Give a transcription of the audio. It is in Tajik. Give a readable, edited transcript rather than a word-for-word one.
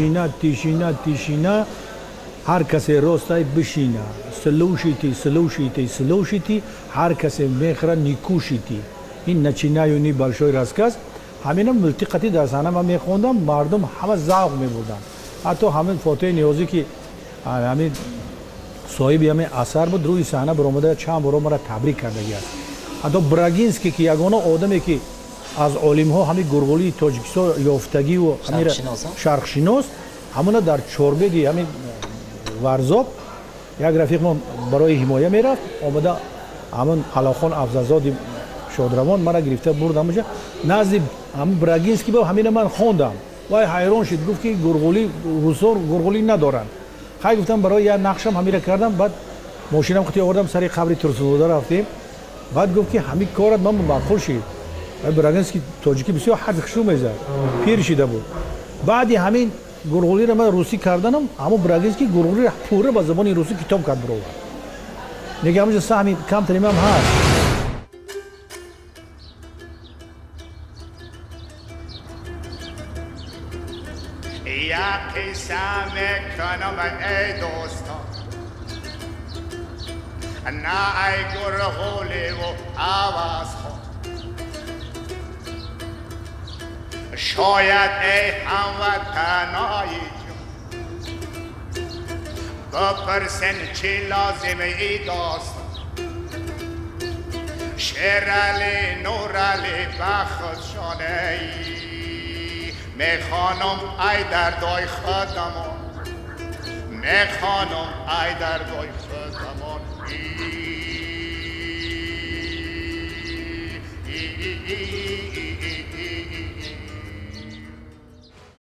Тишина, тишина, тишина, ҳар касе ростай бишина. Слушайте, слушайте, слушайте, ҳар касе мехра не кушайте. Ин начинаю небольшой рассказ. Ҳамина мултиқати дар саҳна ман мехондам, мардум ҳама завқ мебурданд. Ҳатто ҳамин Фотиҳи Ниёзӣ, ки ҳамин соҳиби ҳамин асар буд, рӯи саҳна баромада чанд боро маро табрик кардагӣ аст. Ҳатто Брагинский, ки ягона одаме, ки аз олимҳо ҳамин гурғулии Тоҷикистон ёфтагиву ҳамира шарқшинос, ҳамона дар чорбеги ҳамин Варзоб як рафиқмон барои ҳимоя мерафт, омада ҳамон Алохон Афзалзоди шодравон мара гирифта бурд ҳамонҷа назди ҳамин Брагинский. Ба ҳамина ман хондам, вай ҳайрон шуд, гуфт, ки гурғулӣ русо гурғулӣ надоранд. Хай, гуфтам, барои як нақшам ҳамира кардам. Баъд мошинам қути овардам, сари қабри Турсунзода рафтем. Баъд гуфт, ки ҳамин корат ман маъқул шид. Брагинский тоҷикӣ бисёр ҳарфи хушрӯ мезад, пир шида буд. Баъди ҳамин гурғулиро ман русӣ карданам, ҳамон Брагинский гурғулиро пурра ба забони русӣ китоб кард, бировард. Нега ҳамонҷо саҳми камтари ман ҳаст. Як қисса мекунам, эй дӯстон, на ай гурғуливу овозхон, шояд, эй ҳамватанои ҷон, бипурсен, чӣ лозим и достон. Шерали, Нурали ба худшоне мехонам, ай дардой худамон мехонам, ай дардой худамон.